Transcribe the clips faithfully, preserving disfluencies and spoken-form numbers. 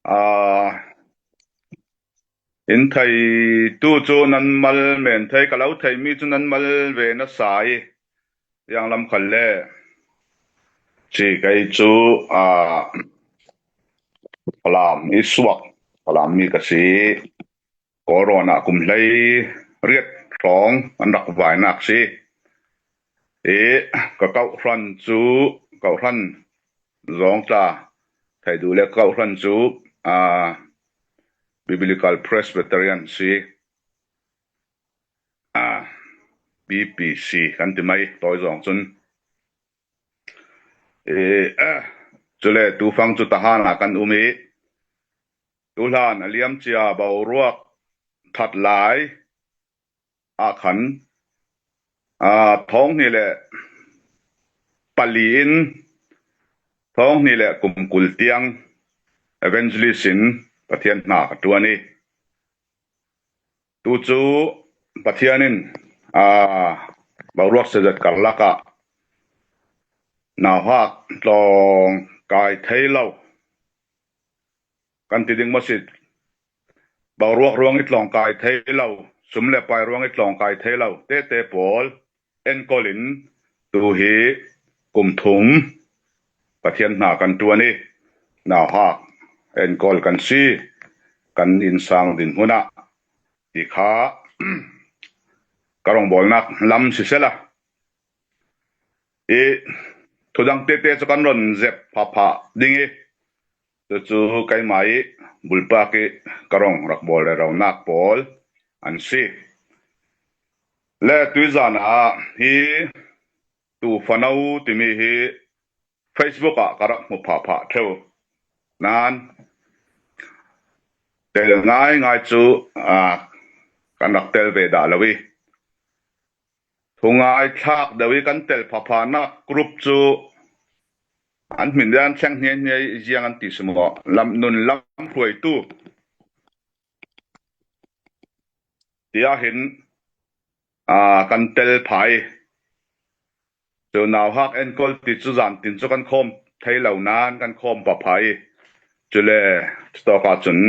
Aa, in theitu cu nan mal men thei, ka lo theimi cu nan mal ve nasa i, zianglam khat le si kei cu, aa, Falam i suak, Falam mi ka si. Corona kum hlei riat hrawng an rak vainak si. I ka kawhhran cu, kawhhran zong tla thei duh le kawhhran cu, aa, Biblical Presbyterian si, aa, B P C kan ti mai tawi zong cun. I, aa, cule tufang cu Tahan ah kan um i, tuhlan a liam cia boruak that lai ah khan, aa, thawng hnih le pali in thawng hnih le kum kul tiang evangelist in Pathian hna ka ṭuan i, tu cu Pathian in, aa, boruak sazet karlak ah nauhak tlawng kai thei lo kan ti ding maw si. Boruak ruang i tlawng kai thei lo, sum le pai ruang i tlawng kai thei lo tete pawl enkawl in tu hi kum thum Pathian hna kan ṭuan i, nauhak enkawl kan si, kan innsang dinhmun ah ti kha ka rawngbawlnak lam sisela, i thudang tete cu kan rawn zep phapha ding i, cucu keimah i bulpak i ka rawng rak bawl reronak pawl an si. Le tuizan ah hi Tufano timi hi Facebook ah ka rak hmu phapha ṭheu. Nan tel ngaingai cu, aa, kan rak tel ve dah lo i, thungai thlak deuh i kan tel phaphanak group cu an hmin dan thleng hniahniah i ziang an ti si maw? Lam, nun lam hruaitu tiah hin, aa, kan tel pha i, cu nauhak enkawl ti cu zan tin cu kan khawm thei lo nan kan khawm pha pha i, cule cutawk ah cun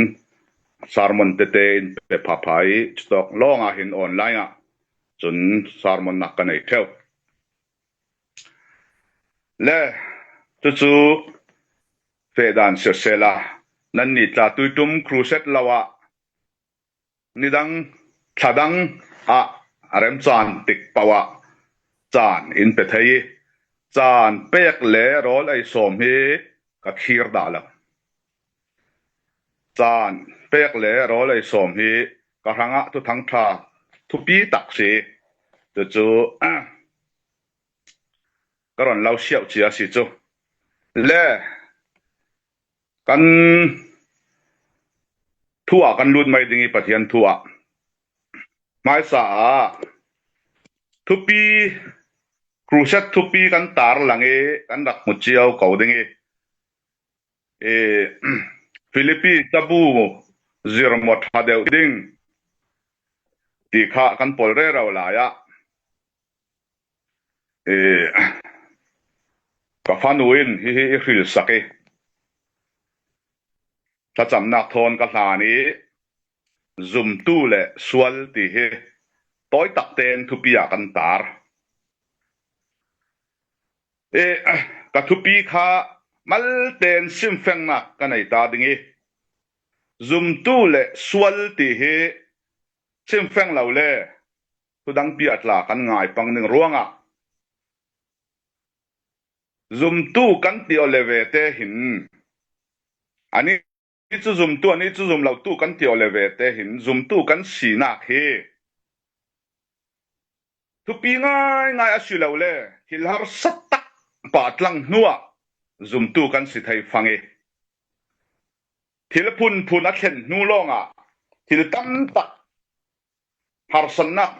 sermon tete in pe pha pha i, cutawk lawng ah hin online ah cun sermon nak ka nei ṭheu. Le cucu feh dan sisela, nannih tla tuiṭum crusade lo ah nidang thladang ah a remcaan tik paoh ah caan in pe thei i, caan pek le rawl ei sawm hi ka khir dah lo. Caan pek le rawl ei sawm hi ka hrangah thuthang ṭha thupi tak si. Cucu ka rawn lo siauh cia si cu. Le kan thu ah kan lut mai ding i Pathian thu ah hmaisa ah thupi, crusade thupi kan tar lang i kan rak hmu cio ko ding i, i Filipi cabu zirmaw ṭha deuh ding ti kha kan pawl rero lai ah, i, ka fanu in hihi i hrilsak i, thlacamnak thawn ka hlan i, zumtu le sual ti hi tawi tak tein thupi ah kan tar. I, ka thupi kha mal tein simfengnak ka nei ta ding i, zumtu le sual ti hi simfeng lo le thudang piah tla kan ngai pang ding ruangah, zumtu kan ti aw le ve te hin, anih cu zumtu, anih cu zum lotu kan ti aw le ve te hin, zumtu kan sinak hi thupi ngaingai a si lo le, thil harsa tak pah tlang hnuah zumtu kan si thei fang i, thil phunphun a thlen hnu lawngah thil tam tak harsatnak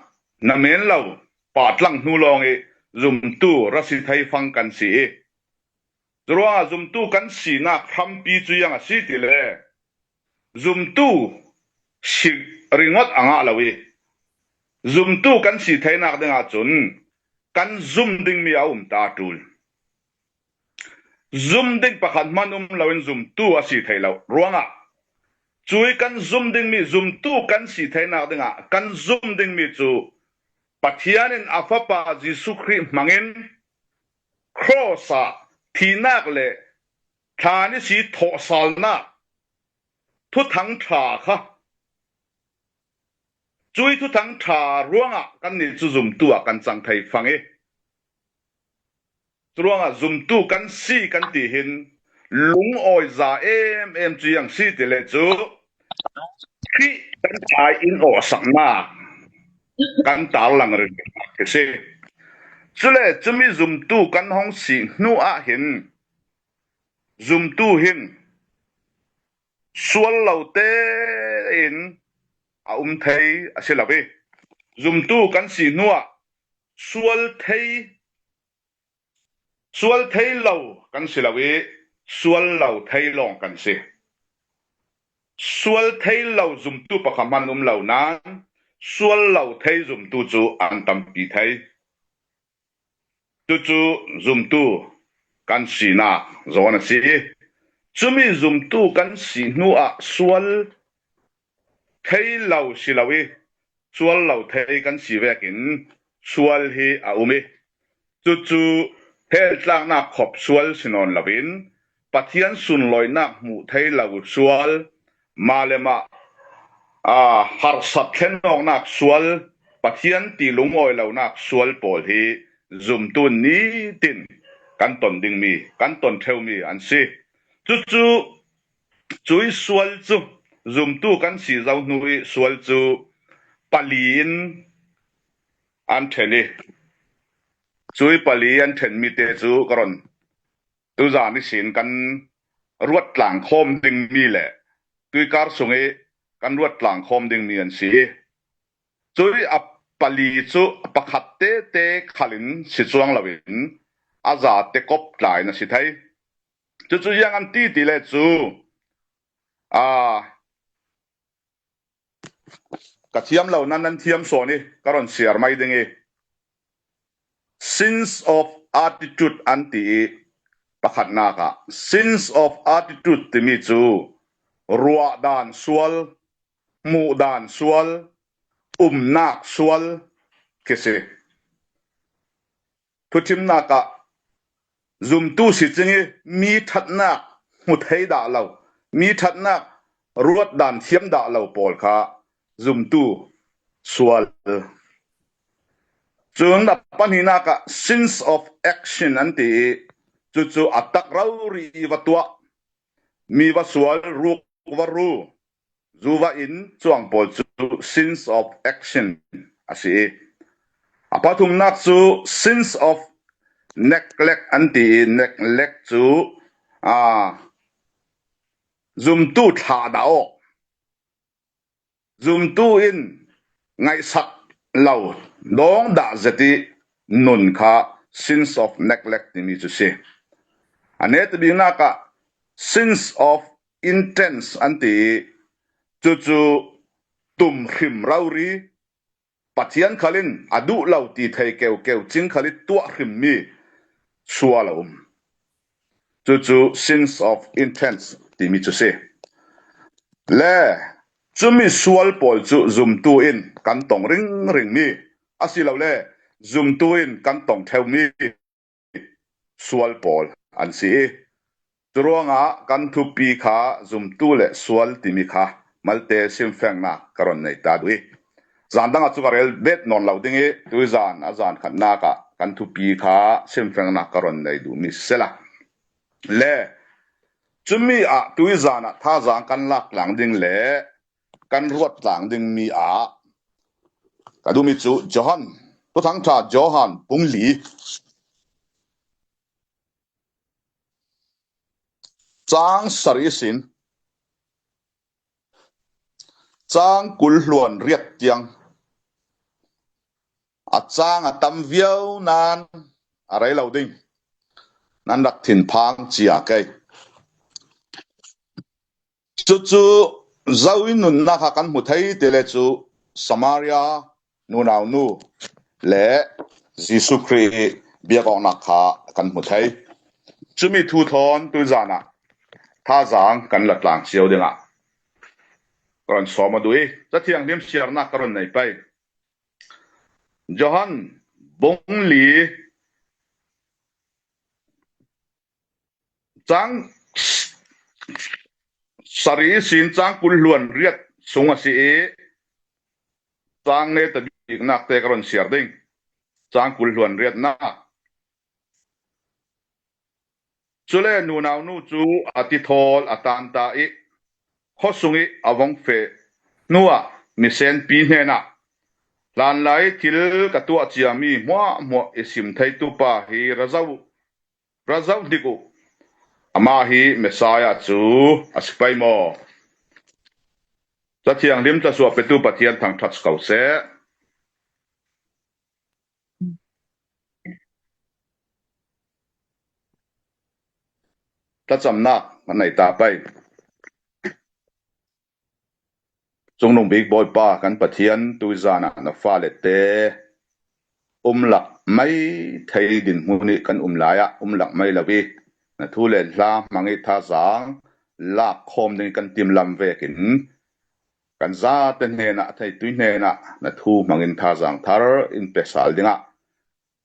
na men lo pah tlang hnu lawng i zumtu ra si thei fang kan si i, curuangah zumtu kan sinak hrampi cu ziang a si ti le, zumtu si ringawt a ngah lo i, zumtu kan si theinak dingah cun kan zum dingmi a um ta a ṭul. Zum ding pakhat hman um loin zumtu a si thei lo ruangah, Cui kan zum dingmi, zumtu kan si theinak dingah kan zum dingmi cu Pathian in a Fapa Jesuh Khrih hmangin cross ah thihnak le thla ni si thawhsalnak thuthang ṭha kha, cui thuthang ṭha ruangah kannih cu zumtu ah kan cang thei fang i, curuangah zumtu kan si kan ti hin lungawi za em em cu ziang si ti le cu Khrih kan ai in awhsaknak kan tarlang ringring a si. Cule cumi zumtu kan hong si hnu ah hin zumtu hin sual lo tein a um thei a si lo i, zumtu kan si hnuah sual thei, sual thei lo kan si lo i, sual lo thei lawng kan si. Sual thei lo zumtu pakhat hmanh um lo nain, sual lo thei zumtu cu an tampi thei. Cucu zumtu kan sinak zawn a si. Cumi zumtu kan si hnuah sual thei lo si lo i, sual lo thei kan si vekin sual hi a um i, cucu hell tlaknak khop sual si nawn loin Pathian sunlawinak hmuh thei lo sual, mah le mah, aa, harsat thlenawknak sual, Pathian ti lungawi lonak sual pawl hi zumtu nitin kan ton dingmi, kan ton ṭheumi an si. Cucu cui sual cu zumtu kan si zo hnu i sual cu pali in an ṭhen i, cui pali an ṭhenmi te cu ka ron tuzan ihsin kan ruat tlangkhawm dingmi le tuikar sung i kan ruat tlangkhawm dingmi an si i, cui a pali cu pakhat tete khal in si cuang loin a za te kop tlai na si thei. Cucu ziang an ti ti le cu, aa, ka thiam lo nan nan thiam sawn i ka ron siar mai ding i, sins of attitude an ti i, pakhatnak ah sins of attitude timi cu ruahdan sual, hmuhdan sual, umnak sual khi si. Thuthimnak ah zumtu si cing i mi ṭhatnak hmu thei dah lo, mi ṭhatnak ruatdan thiam dah lo pawl kha zumtu sual. Cun a pahnihnak ah sins of action an ti i, cucu a tak rori i va tuah, mi va sual, ruk va ru, zu va in cuang pawl cu sins of action a si i, a pathumnak cu sins of neglect an ti i, neglect cu, aa, zumtu thlah dah awk, zumtu in ngaihsak lo, dawng dah zet i nun kha sins of neglect timi cu si. A netabiknak ah sins of intense an ti i, cucu tum hrim rori, Pathian khal in a duh lo ti thei keukeu cing khal i tuah hrimmi sual a um. Cucu sins of intense timi cu si. Le cumi sual pawl cu zumtu in kan tong ringringmi, asilole zumtu in kan tong ṭheumi sual pawl an si i, curuangah kan thupi kha zumtu le sual timi kha malte simfengnak ka ron nei ta duh i, zan dang ah cu ka rel bet nawn lo ding i, tuizan a zan khatnak ah kan thupi kha simfengnak ka ron nei duhmi si sela. Le cumi ah tuizan ah thazaang kan lak tlang ding le kan ruat tlang dingmi ah ka duhmi cu Johan, Thuthangṭha Johan bung li, cang sarih sin, cang kul hluan riat tiang, a cang a tam viau nan a rei lo ding, nan rak thinphang cia kei. Cucu zo i nunnak kha kan hmu thei ti le cu Samaria nunau nu le Jesuh Khrih i biak awknak kha kan hmu thei. Cumi thu thawn tuizan ah thazaang kan la tlang cio dingah ka rawn sawm a duh i, Cathianghlim siarna ka rawn nei pai. Johan bung li, chang sari sin chang kul hluan riat sung a si i, chang neta biknak te ka rawn siar ding. Chang kul hluan riatna. Cule nunaunu chu a ti thawl a tan ta i, khaw sung i a vawng feh hnuah misenpi hnenah, "Hlanlai thil ka tuah ciami hmuahhmuah i sim theitu pa hi ra zo, ra zo hnik uh. Amah hi Messiah chu a si pai maw?" Cathianghlim thluasuah petu Pathian thangṭhat ko seh. Thlachamnak a nei ta pai. Chungnung bik Bawipa kan Pathian, tui zanah na fale te um lak mai thei dinhmun i kan um lai ah um lak mai lo i, na thu len hla hmang i thazang lak khawm ding i kan tim lam vekin, kan zate hnenah, theitui hnenah na thu hmangin thazang thar in pe sal dingah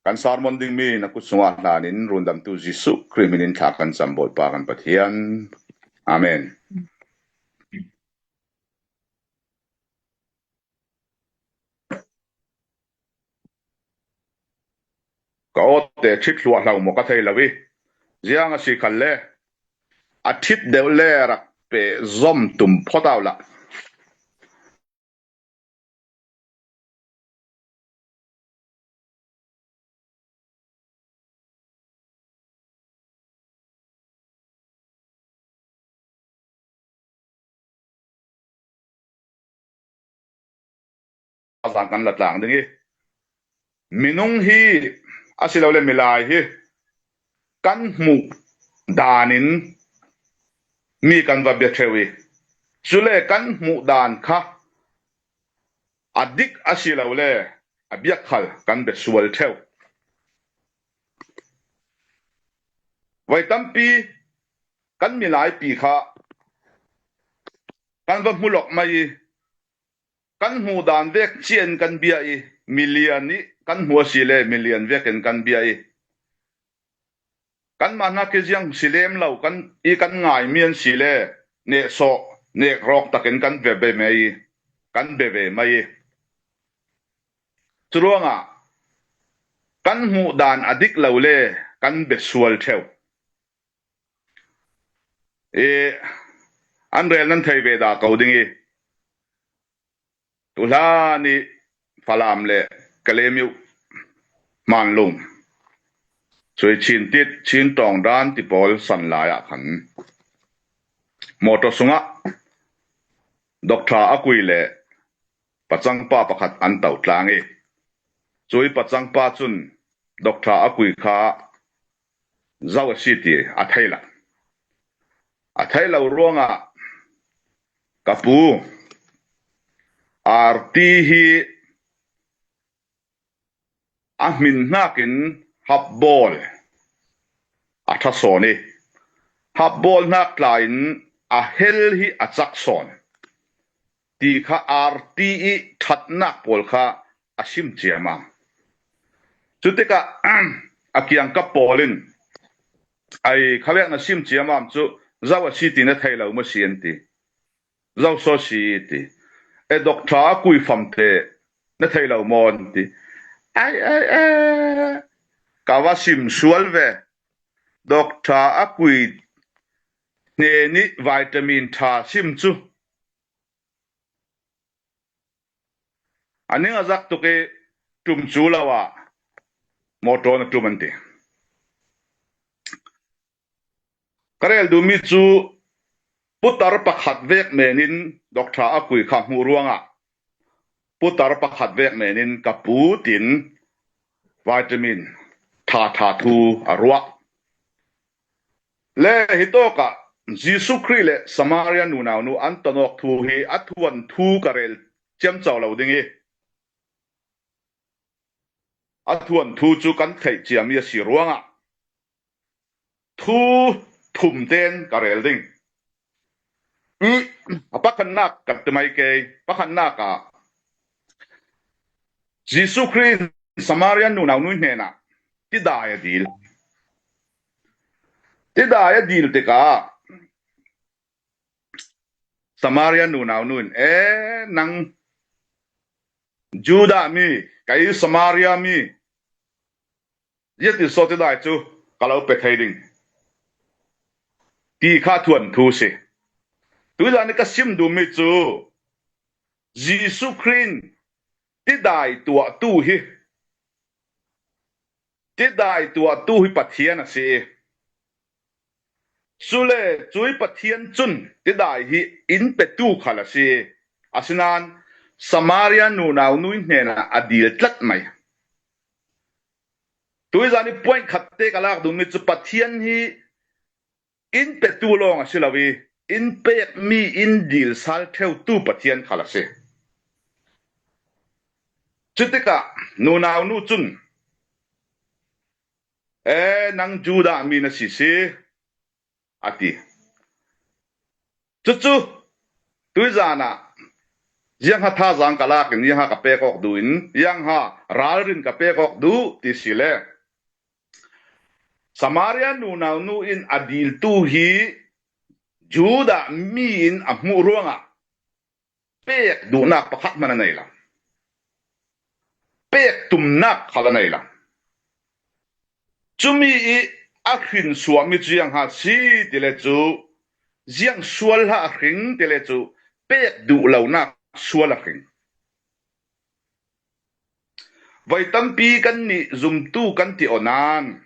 kan sermon ding mi na kut sungah hlanin rundamtu Jesuh Khrih hminin thla kan cam Bawipa kan Pathian. Amen. Ka awtte ṭhit hluah hlau maw ka thei lo i, ziang a si khalle a ṭhit deuh le rak pe zawm tum phawt au lah. Zang kan la tlang ding i, minung hi a si lo le milai hi kan hmuh danin mi kan va bia theu i, cule kan hmuh dan kha a dik a si lo le a biak khal kan bia sual theu. Vai tampi kan milai pi kha kan va hmu lawk mai i, kan hmuh dan vek cian kan bia i, milian i kan hmu a si le milian vekin kan bia i, kanmah hnak i ziang si lem lo kan i kan ngai mian si le nehsawh nekrawk takin kan ve ve mai i, kan be ve mai i. Curuangah kan hmuh dan a dik lo le kan be sual theu. I, an rel nan thei ve dah ko ding i, tuhlan i Falam le Kalemiu, Hmanlung, Suichintit, Chintawng dan ti pawl san lai ah khan mawtaw sungah Doctor Akui le pachangpa pakhat an to tlang i, cui pachangpa cun Doctor Akui kha zo a si ti a thei lo. A thei lo ruangah ka pu Arti hi a hmin hnakin hapbawl a ṭha sawn i, hapbawl hnak tla in a hel hi a cak sawn ti kha Arti i ṭhatnak pawl kha a sim ciam a. Cutikah a kiangkap pawl in, "Ai, khavek na sim ciam am cu zo a si ti na thei lo maw si?" an ti. "Zo saw si," ti. "E, Doctor Akui famte na thei lo maw?" an ti. "Ai, ai, ai, ka va sim sual ve. Doctor Akui hnen i vitamin ṭha sim cu." A ning a zak tuk i ṭum cu lo ah mawṭaw na ṭum an ti. Ka rel duhmi cu putar pakhat vek men in Doctor Akui kha hmuh ruangah putar pakhat vek men in ka pu tin vitamin ṭha ṭha thu a ruah. Le hitawkah Jesuh Khrih le Samaria nunau nu an tonawk thu hi a thuanthu ka rel ciamco lo ding i, a thuanthu cu kan theih ciami a si ruangah thu thum ten ka rel ding. I, a pak pakhatnak ka ti mai kei, pakhatnak ah Jesuh Khrih in Samaria nunau nu hnenah tidai a dil. Tidai a dil tikah Samaria nunau nu in, "E, nang Judah mi, kei Samaria mi, ziatin so tidai cu ka lo pe thei ding," ti kha thuanthu si. Tuizan i ka sim duhmi cu Jesuh Khrih in tidai tuahtu hi, tidai tuahtu hi Pathian a si i, cule cui Pathian cun tidai hi in petu khal a si i, asinain Samaria nunau nu hnenah a dil tlat mai. Tuizan i point khat te ka lak duhmi cu Pathian hi in petu lawng a si lo i, in pekmi, in dil sal ṭheutu Pathian khal a si. Cutikah nunau nu cun, "E, nang Judah mi na si si," a ti. Cucu tuizan ah ziangha thazaang ka lak in, ziangha ka pek awk duh in, ziangha ralrin ka pek awk duh ti si le, Samaria nunau nu in a diltu hi Judah mi in a hmuh ruangah pek duhnak pakhat hman a nei lo, pek tumnak khal a nei lo. Cumi i a hrin suahmi cu ziangha si ti le cu, ziang sual ha a hring ti le cu, pek duh lonak sual a hring. Voi tampi kannih zumtu kan ti aw nan,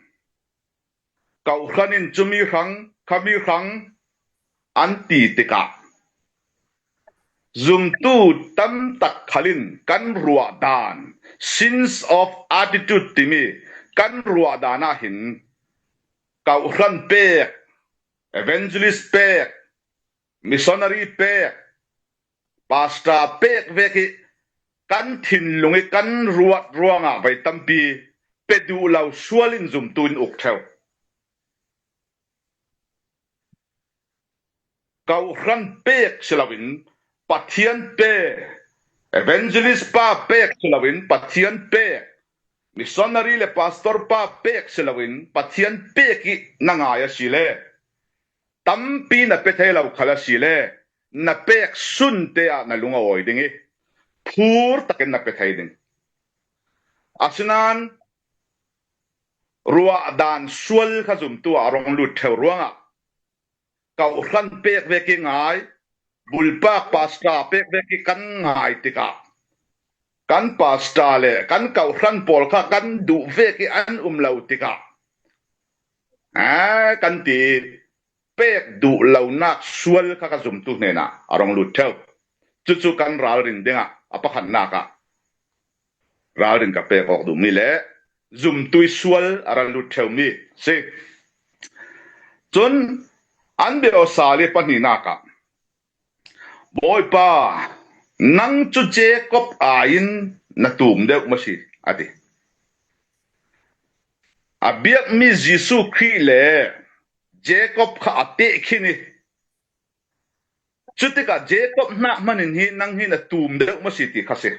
kawhhran in cumi hrang, khami hrang an ti tikah, zumtu tam tak khal in kan ruah dan, sins of attitude timi kan ruah dan ah hin, kawhhran pek, evangelist pek, missionary pek, pastor pek vek hi kan thinlung i kan ruat ruangah voi tampi pe duh lo sual in zumtu in uk ṭheu. Kawhhran pek si loin Pathian pek, evangelist pa pek si loin Pathian pek, missionary le pastor pa pek si loin Pathian pek i na ngai a si le, tampi na pe thei lo khal a si le, na pek sunte ah na lung a awi ding i, phur takin na pe thei ding. Asinain ruah dan sual kha zumtu ah a rung lut ṭheu ruangah, kawhhran pek vek i ngai, bulpak pastor pek vek i kan ngai tikah, kan pastor le kan kawhhran pawl kha kan duh vek i an um lo tikah, a, kan ti i, pek duh lonak sual kha kha zumtu hnenah a rung lut ṭheu. Cucu kan ralrin dingah a pakhatnak ah ralrin ka pek awk duhmi le zumtu i sual a ra lut ṭheumi si. Cun an bia awsal i pahnihnak ah, "Bawipa, nang cu Jacob ai in na tum deuh maw si?" a ti. A biakmi Jesuh Khrih le Jacob kha a peh khin i, cutikah Jacob hnak hman in hi nang hi na tum deuh maw si ti kha si.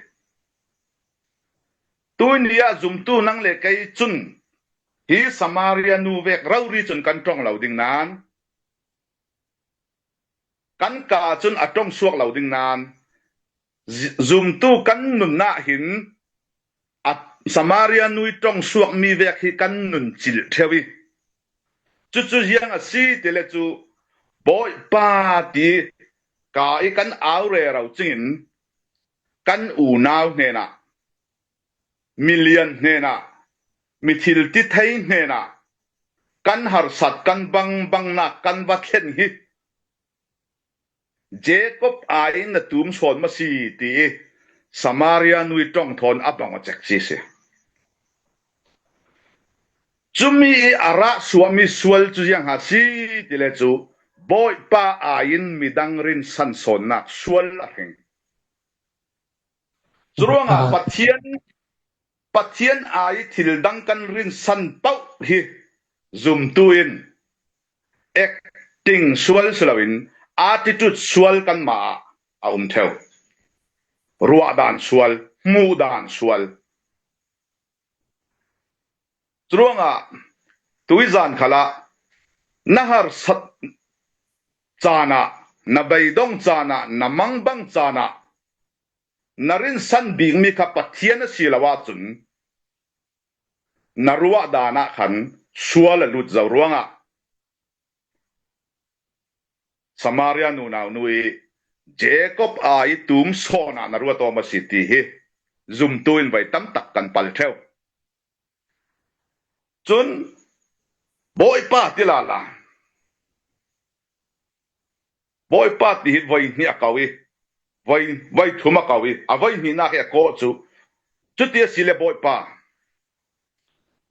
Tuini ah zumtu nang le kei cun hi Samaria nu vek rori cun kan ṭong lo ding nan, kan ka cun a ṭong suak lo ding nan, zi-, zumtu kan nunnak hin a Samaria nu i ṭong suakmi vek hi kan nun cilh ṭheu i, cucu ziang a si ti le cu, Bawipa ti ka i kan au rero cingin kan unau hnenah, milian hnenah, mithil ti thei hnenah kan harsat, kan bangbangnak kan va thlen hi Jacob ai in na tum sawn maw si ti i Samaria nu i ṭong thawn a bang aw cek ci si. Cumi i a rah suahmi sual cu ziang ha si ti le cu, Bawipa ai in midang rinsan sawnnak sual a hring. Curuangah Pathian, Pathian ai thil dang kan rinsan pauh hi zumtu in acting sual si loin attitude sual kanmah ah a um theu. Ruah dan sual, hmuh dan sual. Curuangah tuizan khalah na harsat canah, na beidong canah, na mangbang canah na rinsan bikmi kha Pathian a si lo ahcun na ruah danah khan sual a lut zo ruangah Samaria nunau nu i Jacob ai tum sawn ah na ruat awm a si ti hi zumtu in voi tam tak kan pal theu. Cun Bawipa ti lala. Bawipa ti hi voi hnih a ko i, voi, voi thum a ko i, a voi hnihnak hi a kawh cu. Cuti a si le Bawipa.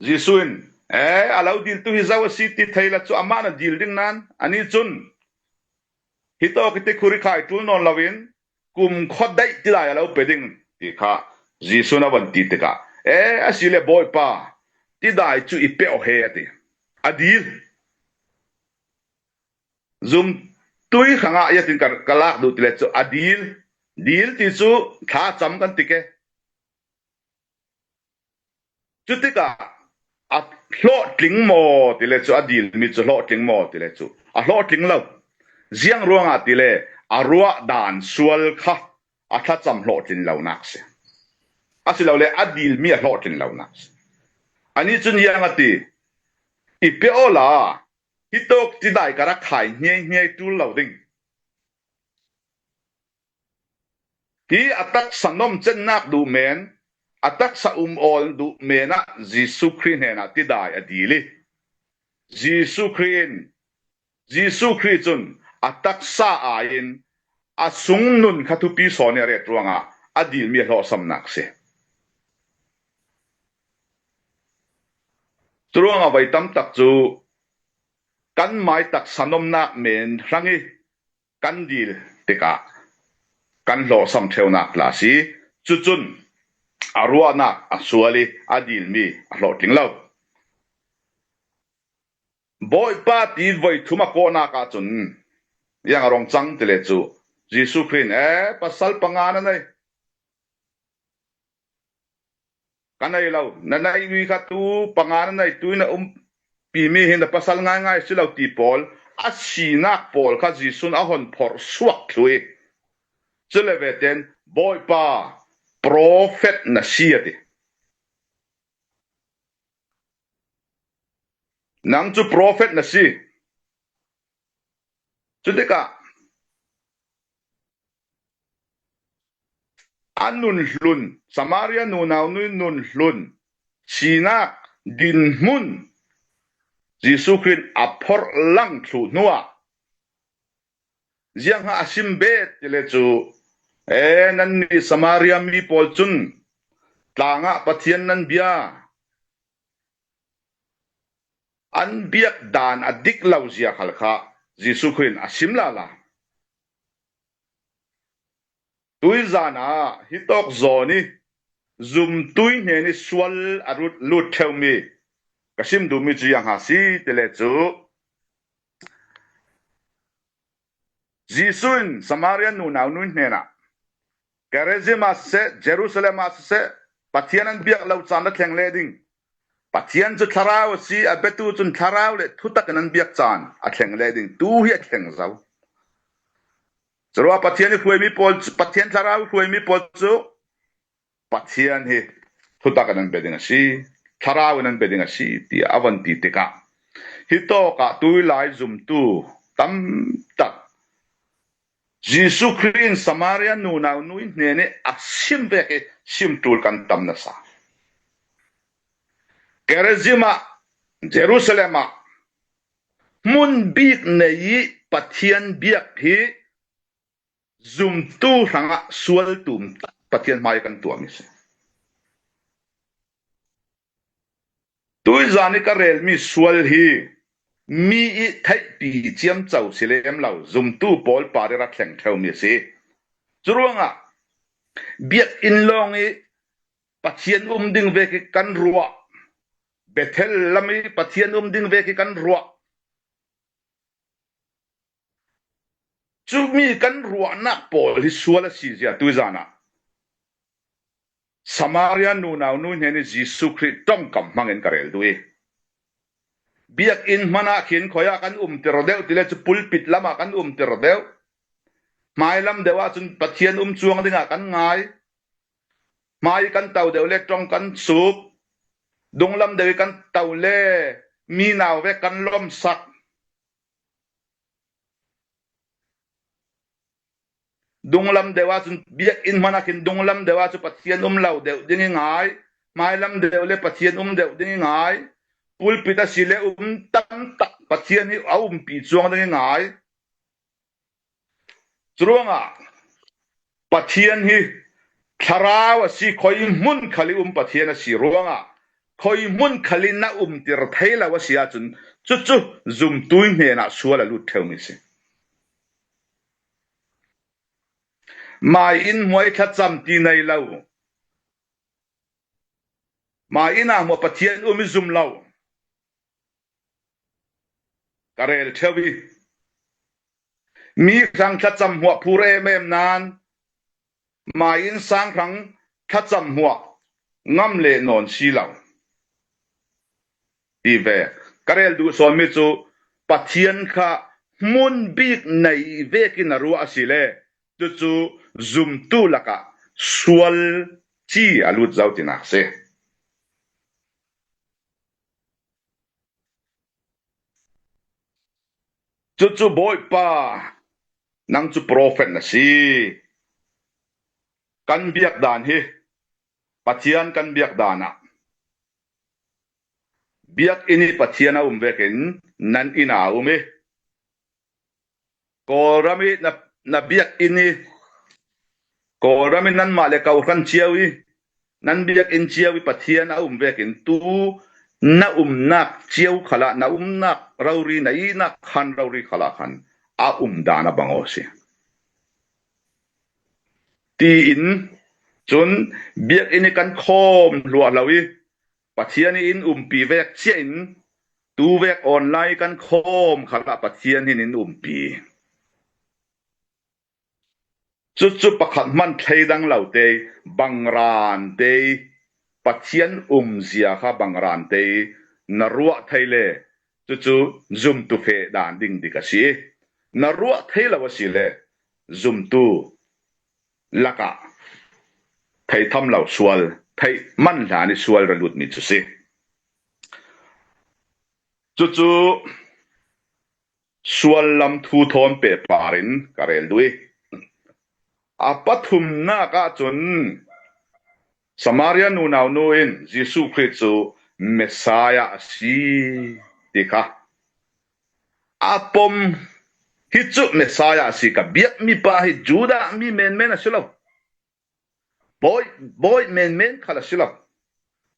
Jesuh in, "E, a lo diltu hi zo a si," ti thei la cu amah na dil ding nan, ani cun, "Hitawk i tikhur i khai ṭul nawn loin, kumkhua daih tidai a lo pe ding," ti kha Jesuh in a van ti tikah, "E, a si le Bawipa, tidai cu i pe aw he," a ti. A dil. Zumtui hrangah ia tin ka, ka lak duh ti le cu a dil. Dil ti cu thlacam kan ti ke. Cutikah a hlawhtling maw ti le cu a dilmi cu hlawhtling maw ti le cu a hlawhtling lo. Ziang ruangah ti le a ruah dan sual kha a thlacam hlawhtlin lonak si. Asilole a dilmi a hlawhtlin lonak si. Ani cun ziang a ti, i pe awla hitawk tidai ka rak khai hniai hniai ṭul lo ding. Hi a taksa nomcennak duh men, a taksa um awl duh men ah Jesuh Khrih hnenah tidai a dil i, Jesuh Khrih in, Jesuh Khrih cun a taksa aiin a sung nun kha thupi sawn i a ret ruangah a dilmi a hlawhsamnak si. Curuangah voi tam tak cu kan mai taksa nomnak men hrang i kan dil tikah kan hlawhsam ṭheunak tla a si. Cucun a ruahnak a sual i a dilmi a hlawhtling lo. Bawipa ti voi thum a kawhnak ahcun ziang a rung cang ti le cu Jesuh Khrih in, "E, pasal panga na nei. Ka nei lo, na neihmi kha tu panga na nei, tu in a umpimi hi na pasal ngaingai si lo," ti pawl, a sinak pawl kha Jesuh in a hon phorh suak thlu i, cule veten, "Bawipa, profet na si," a ti. "Nang cu profet na si." Cutikah a nun hlun, Samaria nunau nu i nun hlun, sinak dinhmun Jesuh Khrih in a phorh lang thluh hnuah, ziang a sim bet ti le cu, "E, nannih Samaria mi pawl cun tlangah Pathian nan bia, an biak dan a dik lo zia khal kha Jesuh Khrih in a sim lala." Tuizan ah hitawk zawn i zumtui hnen i sual a rut, lut ṭheumi ka sim duhmi cu ziang a si ti le cu, Jesuh in Samaria nunau nu hnenah, Gerizim ah siseh, Jerusalem ah siseh, Pathian an biak lo caan a thleng leh ding. Pathian cu thlarau a si, a biatu cun thlarau le thutak in an biak caan a thleng leh ding. Tu hi a thleng zo. Curuah Pathian i hruaimi pawl cu, Pathian thlarau i hruaimi pawl cu Pathian hi thutak in an bia ding a si, thlarau in an bia ding a si, tiah a van ti tikah, hitawk ah tuilai zumtu tam tak Jesuh Khrih in Samaria nunau nu i hnen i a sim vek i sim ṭul kan tam nasa. Gerizim ah, Jerusalem ah hmun bik nei i Pathian biak hi zumtu hrangah sual tum tak Pathian hmai kan tuahmi si. Tuizan i ka relmi sual hi mi i theihpi ciamco si lem lo, zumtu pawl par i rak thleng ṭheumi a si. Curuangah biakinn lawng i Pathian um ding vek i kan ruah, Bethel lam i Pathian um ding vek i kan ruah, Cumi kan ruahnak pawl hi sual a si zia tuizan ah Samaria nunau nu hnen i Jesuh Khrih ṭongkam hmangin ka rel duh i, biakinn hmanah khin khoi ah kan umtir deuh ti le cu pulpit lamah kan umtir deuh. Hmailam deuh ahcun Pathian um cuang dingah kan ngai. Hmai kan to deuh le ṭong kan suk. Dunglam deuh i kan to le mi nau vek kan lomsak. Dunglam deuh ahcun biakinn hmanah khin dunglam deuh ahcun Pathian um lo deuh ding i ngai. Hmailam deuh le Pathian um deuh ding i ngai. Pulpit a si le um tam tak Pathian hi a umpi cuang ding i ngai. Curuangah Pathian hi thlarau a si, khoi hmun khal i um Pathian a si ruangah khoi hmun khal i na umtir thei lo a si ahcun cucu zumtu hnenah sual a lut ṭheumi si. Mai in hmuai thlacam ti nei lo. Mai inn ah hmuah Pathian um i zum lo. Ka rel ṭheu i, mi hrang thlacam hmuah phur em em nan, mai inn sang hrang thlacam hmuah ngam le nawn si lo. Ti ve. Ka rel duh sawnmi cu Pathian kha hmun bik nei vekin a ruah a si le, cucu zumtu lakah sual ci a lut zo tinak a si. Cucu Bawipa, nang cu profet na si. Kan biak dan hi Pathian kan biak dan ah biakinn i Pathian a um vekin nan inn a um i, Kawlram i na, na biakinn i, Kawlram i nanmah le kohran cio i, nan biakinn cio i Pathian a um vekin tu na umnak cio khalah, na umnak rori, na ihnak khan rori khalah khan a um dan a bang aw si. Tiin cun biakinn i kan khawm hluahlo i, Pathian i in umpi vek cia in tu vek online kan khawm khalah Pathian hin in umpi. Cucu pakhat hman thleidang lo te, bangran te, Pathian umzia kha bangran te na ruah thei le, cucu zumtu feh dan ding dik a si. Na ruah thei lo a si le, zumtu lakah theitham lo sual, theih man hlan i sual ra lutmi cu si. Cucu sual lam thu thawn pehpar in ka rel duh i, a pathumnak ahcun Samaria nunau nu in Jesuh Khrih cu Messiah a si ti kha a pom. Hi cu Messiah a si ka biakmi pa hi Judah mi menmen a si lo. Bawi, bawi menmen khal a si lo.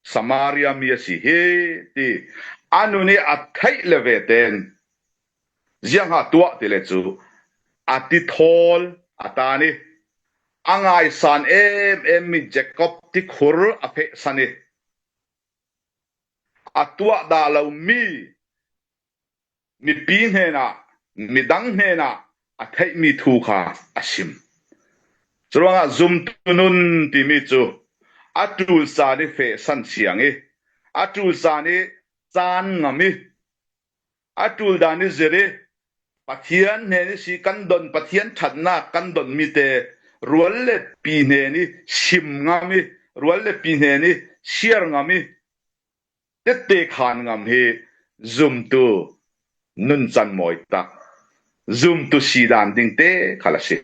Samaria mi a si hi ti a nun i a theih le ve tein ziangha tuah ti le cu a tithawl a tan i a ngaisan em em mi Jacob tikhur a fehsan i a tuah dah lo mi mipi hnenah, midang hnenah a theihmi thu kha a sim. Curuangah zumtu nun timi cu a ṭul caan i fehsan siang i, a ṭul caan i caan ngam i, a ṭul dan i zir i, Pathian hnen i si kan don, Pathian ṭhatnak kan donmi te rual le pi hnen i sim ngam i, rual le pi hnen i siar ngam i, tette khan ngam hi zumtu nuncan mawi tak, zumtu sidan dingte khal a si.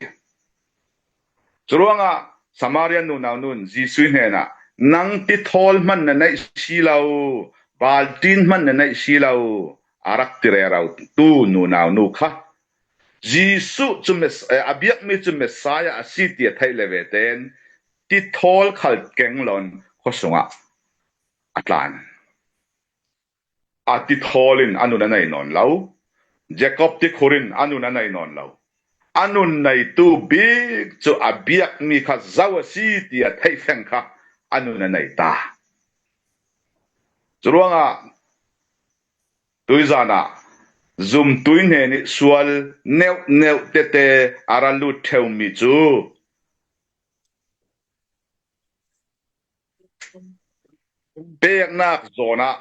Curuangah Samaria nunau nun Jesuh hnenah, "Nang tithawl hman na neih si lo, balṭin hman na neih si lo," a rak ti rero tu nunau nu kha Jesuh cu Mes-, eh, a biakmi cu Messiah a si ti a theih le ve tein tithawl khal keng loin khuasungah a tlan. A tithawl in a nun a nei nawn lo. Jacob tikhur in a nun a nei nawn lo. A nun neitu bik cu a biakmi kha zo a si ti a theih feng kha a nun a nei ta. Curuangah tuizan ah zumtui hnenih sual neuh neuh tete a ra lut ṭheumi cu peknak zawnah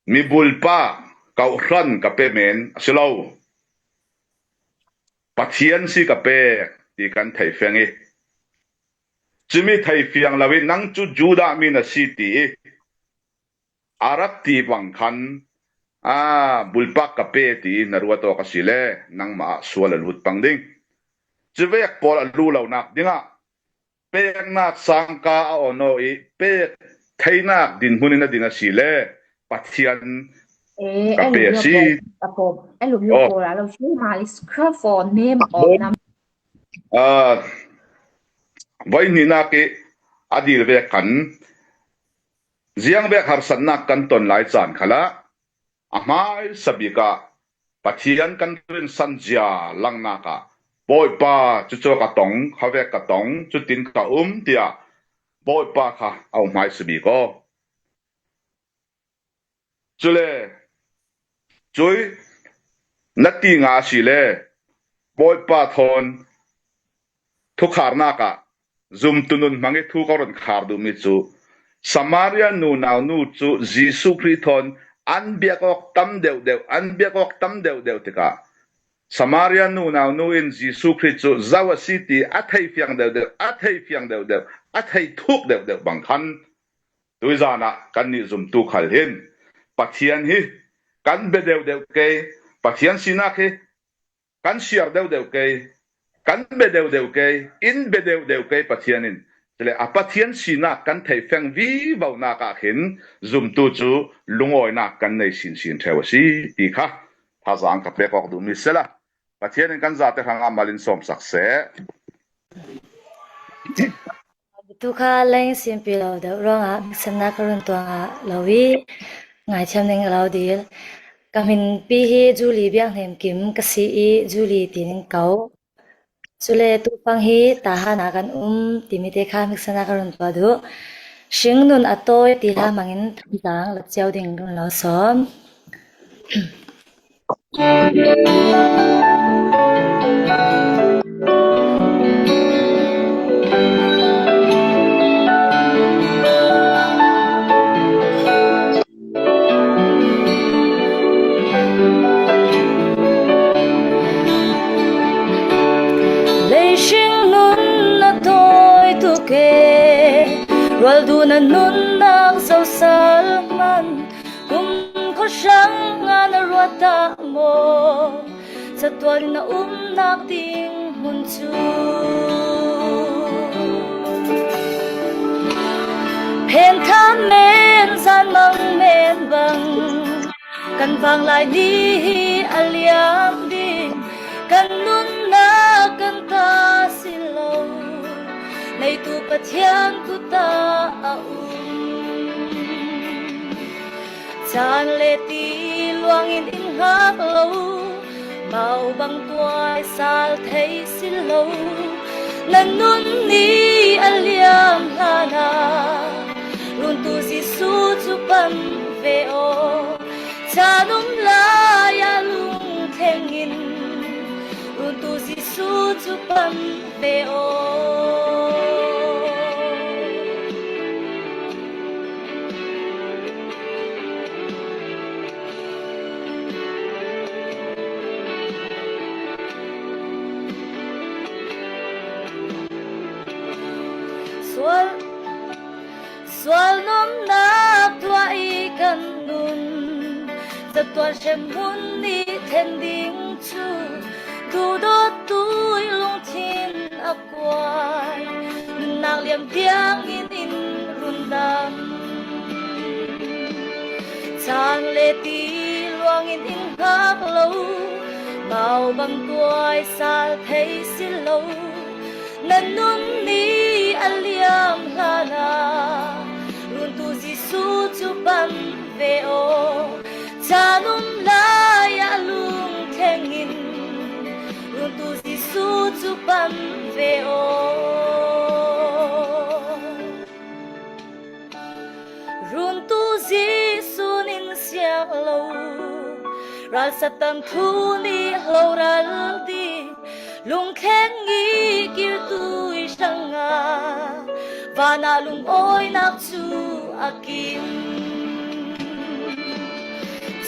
mibulpa, kawhhran ka pe men a si lo, Pathian si ka pek ti kan thei fiang i, cumi thei fiang lo i, nang cu Judah mi na si ti i a rak ti bang khan, a, bulpak ka pe ti na ruat awk a si le nangmah ah sual a lut pang ding. Cuvek pawl a lu lonak dingah peknak sangka a on aw i, pek theinak dinhmun in a din a si le Pathian ka pe a si. Voi hnihnak i a dil vek khan ziang vek harsatnak kan ton lai caan khalah a hmaisa bik ah Pathian kan rinsan zia langnak ah Bawipa, cucu ka tong, khavek ka tong, cutin ka um, tiah Bawipa kha a um hmaisa bik aw. Cule cui na ti nga a si le Bawipa thawn thukharnak ah zumtu nun hmang i thu ka run khar duhmi cu Samaria nunau nu cu Jesuh Khrih thawn an biak awk tam deuhdeuh, an biak awk tam deuhdeuh tikah Samaria nunau nu in Jesuh Khrih cu zo a si ti a thei fiang deuhdeuh, a thei fiang deuhdeuh, a thei thuk deuhdeuh bang khan tuizan ah kannih zumtu khal hin Pathian hi kan bia deuhdeuh kei, Pathian sinak hi kan siar deuhdeuh kei, kan bia deuhdeuh kei, in bia deuhdeuh kei Pathian in. Cule a Pathian sinak kan theih feng vivonak ah khin zumtu cu lungawinak kan nei sinsin ṭheu a si ti kha thazaang ka pek awk duhmi si la, Pathian in kan zate hrangah mal in sawmsak seh. Tu kha leng simpi lo deuh ruangah hmiksannak ka run tuang ah lo i ngaithiam ning a lo dil. Ka hminpi hi Julie Biak Hnem Kim ka si i Julie tiin in ko. Cule tufang hi Tahan ah kan um timi te kha hmiksannak ka run tuah duh. Hringnun a tawi ti hla hmangin thazaang lat cio ding run lo sawm. Leihring nun a tawi tuk e, rualdu na nunnak zosal hman, kumkhua hrang ah na ruat ah maw, catual in a umnak ding hmun cu. Phen tham men, zan mang men bang, kan vanglai ni hi a liam ding, kan nunnak kan ta si lo, neitu Pathian kut ah a um. Caan le ti luangin in hngak lo, mau bang tuai sal thei si lo. Na nun ni a liam hlan ah runtu Jesuh cu pam ve aw. Caan um lai ah lungthleng in runtu Jesuh cu pam ve aw. Sual, sual nuamhnak tuah i kan nun, catuan hremhmun nih thlen ding cu duhdawttu i lungthin a kuai, nunnak liam tiangin in rundam. Caan le ti luangin in hngak lo, mau bang tuai sal thei si lo. Na nun ni a liam hlan ah runtu Jesuh cu pam ve aw. Caan um lai ah lungthleng in runtu Jesuh cu pam ve aw. Runtu Jesuh in siang lo, Ral Satan thu nih lo ral ding, lungthleng i kiltu i hrangah, vanah lungawinak cu a kim.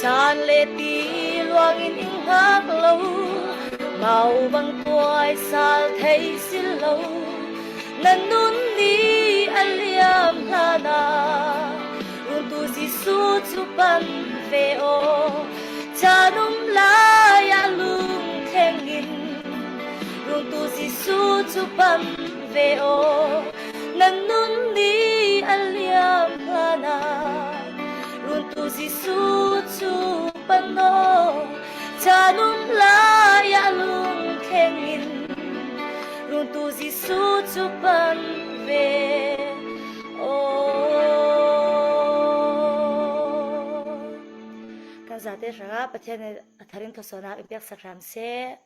Caan le ti luangin i hngak lo, mau bang tuai sal thei si lo. Na nun nih a liam hlanah, runtu Jesuh cu pan ve aw. Caan um lai ah lungthleng in, runtu Jesuh cu pan ve aw. Na nun nih a liam hlanah, runtu Jesuh cu pan aw. Caan um lai ah lungthleng in, runtu Jesuh cu pan ve aw. Kan zate hrangah Pathian nih a thar in thluasuahnak in piaksak hram seh.